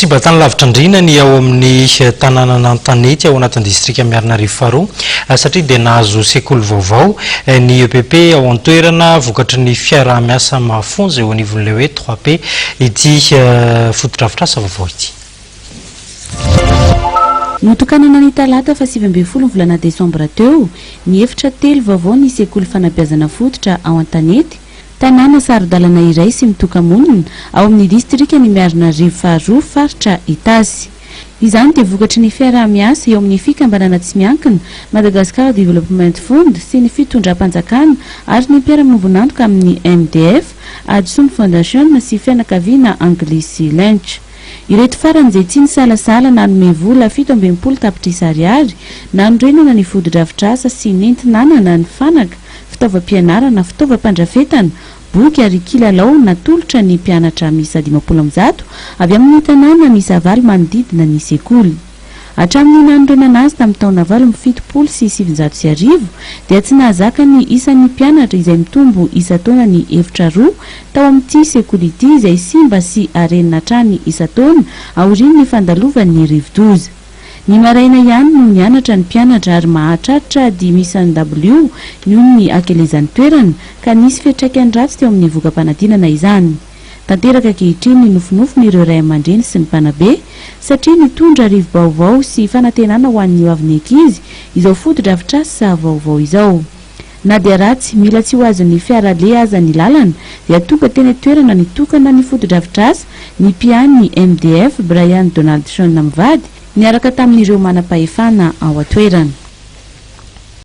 Simba tany lavitra andriana ny ao amin'ny tanànan'Antanety ao anatin'ny distrika Miarinarivo faharoa satria dia nahazo sekoly vaovao ny EPP ao an-toerana vokatry ny fiaraha-miasa mafonja eo anivon'ilay hoe trois P ity fotodrafitrasa vaovao ity. Notokanana ny talata faha 19 ny volana desambra teo ny efitra telo vaovao ny sekoly fanabeazana fototra ao Antanety, Tanàna saro-dalana iray sy mitoka-monina ao amin'ny distrikan'i Miarinarivo faharoa, faritra Itasy. Izany dia vokatry ny fiaraha-miasa eo amin'ny fikambanana tsy miankina Madagascar Development Fund sy ny fitondram-panjakana ary ny mpiara-miombon'antoka amin'ny MDF, Adsum Foundation sy fianakaviana Anglisy Lynch. Ireto farany izay tsy nisalasala nanome vola 67 tapitrisa ariary nanorenana ny fotodrafitrasa sy nentinanana ny fanaka fitaovam-pianarana, fitaovam-pandrafetana, boky ary kilalao natolotra ny mpianatra miisa 150 avy amin'ny tanàna miisa valo manodidina ny sekoly. Hatramin'ny nanorenana azy tamin'ny taona 1978 dia tsy nahazaka ny isan'ny mpianatra izay mitombo isan-taona ny efitra roa tao amin'ity sekoly ity izay simba sy arenina hatrany isan-taona aorian'ny fandalovan'ny rivodoza. Ny maraina ihany no nianatra ny mpianatra ary mahatratra dimy isan-dabilio noho ny hakelezan'ny toerana ka nisy fiantraikany ratsy teo amin'ny voka-panadinana izany. Tanteraka ankehitriny ny nofinofin'ireo ray aman-dreny sy ny mpanabe satria nitondra rivo-baovao sy fanantenana ho an'ny hoavin'ny ankizy izao fotodrafitrasa vaovao izao. Na dia ratsy mila tsy ho azon'ny fiara aleha aza ny lalana dia tonga teny an-toerana nitokana ny fotodrafitrasa ny mpiahy ny MDF, Brian Donaldson mivady, niaraka tamin'ireo manam-pahefana ao an-toerana.